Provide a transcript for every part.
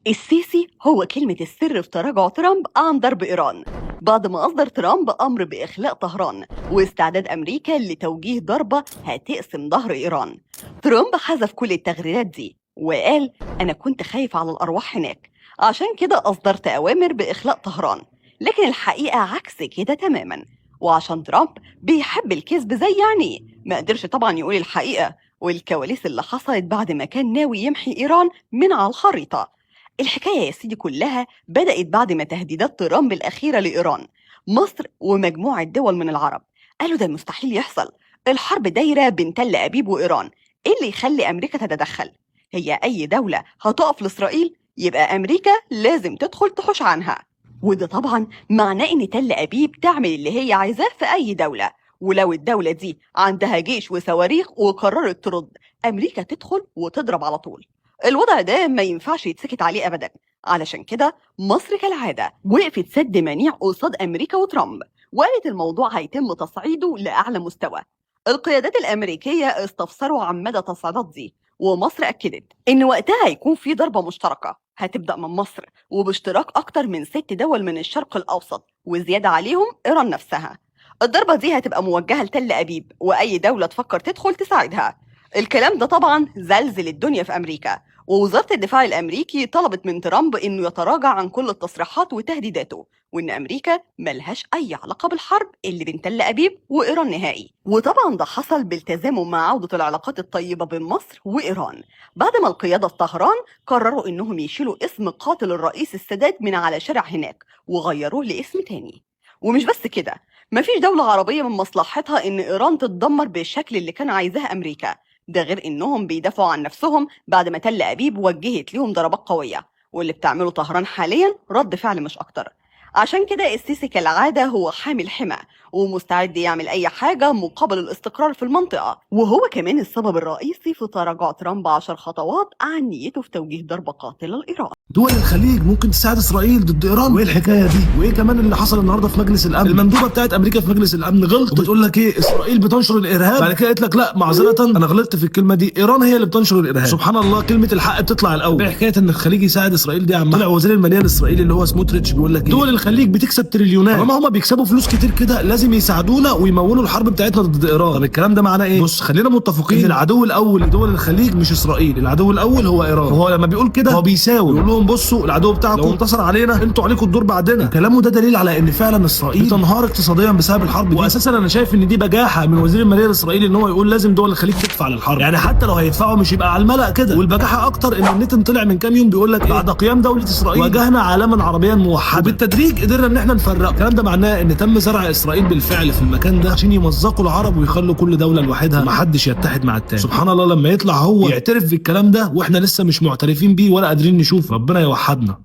السيسي هو كلمة السر في تراجع ترامب عن ضرب إيران بعد ما أصدر ترامب أمر بإخلاء طهران واستعداد أمريكا لتوجيه ضربة هتقسم ظهر إيران. ترامب حذف كل التغريدات دي وقال أنا كنت خايف على الأرواح هناك، عشان كده أصدرت أوامر بإخلاء طهران، لكن الحقيقة عكس كده تماما. وعشان ترامب بيحب الكذب زي يعني ما قدرش طبعا يقول الحقيقة والكواليس اللي حصلت بعد ما كان ناوي يمحي إيران من على الخريطة. الحكاية يا سيدي كلها بدأت بعد ما تهديدات ترامب الأخيرة لإيران، مصر ومجموعة دول من العرب قالوا ده مستحيل يحصل، الحرب دايرة بين تل أبيب وإيران، إيه اللي يخلي أمريكا تتدخل؟ هي أي دولة هتقف لإسرائيل يبقى أمريكا لازم تدخل تحوش عنها، وده طبعا معناه إن تل أبيب تعمل اللي هي عايزاه في أي دولة، ولو الدولة دي عندها جيش وصواريخ وقررت ترد أمريكا تدخل وتضرب على طول. الوضع ده ما ينفعش يتسكت عليه أبدا، علشان كده مصر كالعادة وقفت سد منيع قصاد أمريكا وترامب، وقالت الموضوع هيتم تصعيده لأعلى مستوى. القيادات الأمريكية استفسروا عن مدى التصعيدات دي، ومصر أكدت إن وقتها هيكون في ضربة مشتركة هتبدأ من مصر وباشتراك أكتر من 6 دول من الشرق الأوسط، وزيادة عليهم إيران نفسها. الضربة دي هتبقى موجهة لتل أبيب وأي دولة تفكر تدخل تساعدها. الكلام ده طبعا زلزل الدنيا في أمريكا، ووزارة الدفاع الأمريكي طلبت من ترامب إنه يتراجع عن كل التصريحات وتهديداته، وإن أمريكا ملهاش أي علاقة بالحرب اللي بين تل أبيب وإيران نهائي. وطبعا ده حصل بالتزامن مع عودة العلاقات الطيبة بين مصر وإيران، بعد ما القيادة في طهران قرروا إنهم يشيلوا اسم قاتل الرئيس السادات من على شارع هناك وغيروه لاسم تاني. ومش بس كده، مفيش دولة عربية من مصلحتها إن إيران تتدمر بالشكل اللي كان عايزاه أمريكا، ده غير إنهم بيدافعوا عن نفسهم بعد ما تل أبيب وجهت ليهم ضربات قوية، واللي بتعمله طهران حاليا رد فعل مش أكتر. عشان كده السيسي كالعادة هو حامل حمى ومستعد يعمل أي حاجة مقابل الاستقرار في المنطقة، وهو كمان السبب الرئيسي في تراجع ترامب 10 خطوات عن نيته في توجيه ضربة قاتلة لإيران. دول الخليج ممكن تساعد اسرائيل ضد ايران، وايه الحكاية دي؟ وايه كمان اللي حصل النهارده في مجلس الامن؟ المندوبه بتاعت امريكا في مجلس الامن غلطت وبتقول لك ايه؟ اسرائيل بتنشر الارهاب. بعد كده قالت لك لا معذرة انا غلطت في الكلمة دي، ايران هي اللي بتنشر الارهاب. سبحان الله، كلمة الحق بتطلع الاول. ايه حكاية ان الخليج يساعد اسرائيل دي يا عم؟ طلع وزير المالية الاسرائيلي اللي هو سموتريتش بيقول لك إيه؟ دول الخليج بتكسب تريليونات، طالما هم بيكسبوا فلوس كتير كده لازم يساعدونا ويمولوا الحرب بتاعتنا ضد ايران. طب الكلام ده معناه ايه؟ بص خلينا متفقين ان العدو الاول لدول الخليج مش اسرائيل، العدو الاول هو ايران. وهو لما بيقول كده هو بيساوي، بيقول لهم بصوا العدو بتاعكم لو انتصر علينا انتوا عليكم الدور بعدنا. كلامه ده دليل على ان فعلا اسرائيل بتنهار اقتصاديا بسبب الحرب دي. واساسا انا شايف ان دي بجاحه من وزير المالية الاسرائيلي ان هو يقول لازم دول الخليج تدفع للحرب، يعني حتى لو هيدفعوا مش يبقى على الملأ كده. والبجاحه اكتر ان النتن طلع من كام يوم بيقول لك إيه؟ بعد قيام دولة اسرائيل واجهنا عالما عربيا موحدا وبالتدريج قدرنا ان احنا نفرقه. الكلام ده معناه ان تم زرع اسرائيل بالفعل في المكان ده عشان يمزقوا العرب ويخلوا كل دولة لوحدها ومحدش يتحد مع التاني. سبحان الله لما يطلع هو يعترف بالكلام ده واحنا لسه مش معترفين بيه ولا قادرين نشوف. ربنا يوحدنا.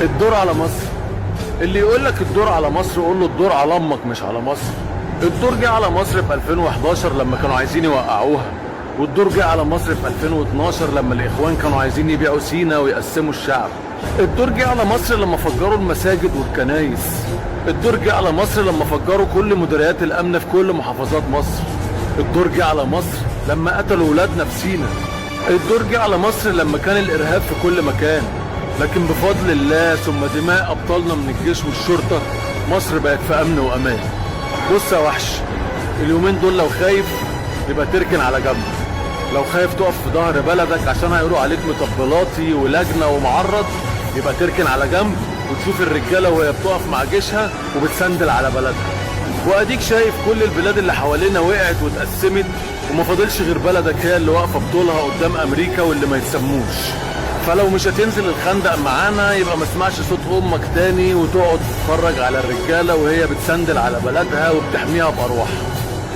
الدور على مصر، اللي يقول لك الدور على مصر قول له الدور على امك مش على مصر. الدور جه على مصر في 2011 لما كانوا عايزين يوقعوها، والدور جه على مصر في 2012 لما الاخوان كانوا عايزين يبيعوا سينا ويقسموا الشعب. الدور جه على مصر لما فجروا المساجد والكنايس. الدور جه على مصر لما فجروا كل مديريات الامن في كل محافظات مصر. الدور جه على مصر لما قتلوا ولادنا في سينا. الدور جه على مصر لما كان الارهاب في كل مكان، لكن بفضل الله ثم دماء ابطالنا من الجيش والشرطة مصر بقت في امن وامان. بص يا وحش، اليومين دول لو خايف يبقى تركن على جنب، لو خايف تقف في ظهر بلدك عشان هيقولوا عليك مطبلاتي ولجنه ومعرض يبقى تركن على جنب وتشوف الرجالة وهي بتقف مع جيشها وبتسندل على بلدها. واديك شايف كل البلاد اللي حوالينا وقعت واتقسمت وما فاضلش غير بلدك هي اللي واقفة بطولها قدام امريكا واللي ما يتسموش. فلو مش هتنزل الخندق معانا يبقى ما اسمعش صوت امك تاني وتقعد تتفرج على الرجالة وهي بتسندل على بلدها وبتحميها بارواحها.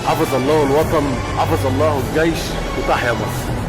حفظ الله الوطن، حفظ الله الجيش، وتحيا مصر.